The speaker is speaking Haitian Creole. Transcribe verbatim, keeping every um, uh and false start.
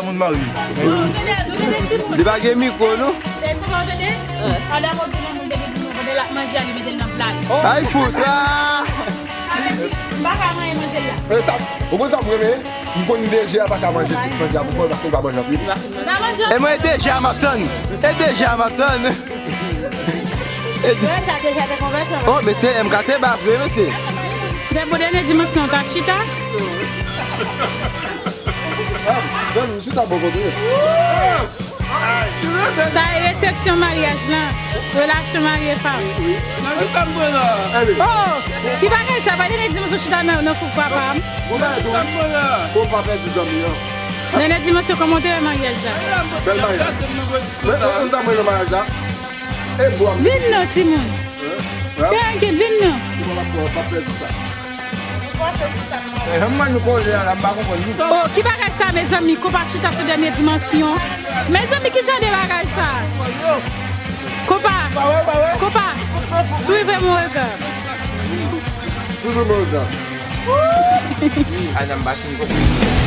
Moun marye. Li pa gen mikwo, non? Ay, fout, ah! E sa, ou konn sa m renmen? M konn D J a pa ka manje tout manje a pou kò l, paske l pa manje anpil. E mwen, e D J a m ap tann. E D J a m ap tann. E D- Oh, mesye, M K te ba vre, mesye. Dèbou dènye dimansyon, ta chita. Sa e resepsyon maryaj lan. Relasyon mari e fanm. Oh, ki bagay sa? Pa dènye dimansyon chita nan, nan fouk papa m. Dènye dimansyon, kòman w te wè maryaj la? Bèl maryaj. Men, ou konn sa mwen nan maryaj la? E bwa m. Vin non, timoun. Tranke, vin non. Ou pa, pa, pa pèdi sa. E, jan mwen nou koze a la, m pa konprann li. Oh, ki bagay sa, mezanmi? Konpa chita sou dènye dimansyon. Mezanmi, ki jan de bagay sa? Konpa. Konpa. Suivez mon regard. Suivez mon regard. Ay, nan m pa fin konprann.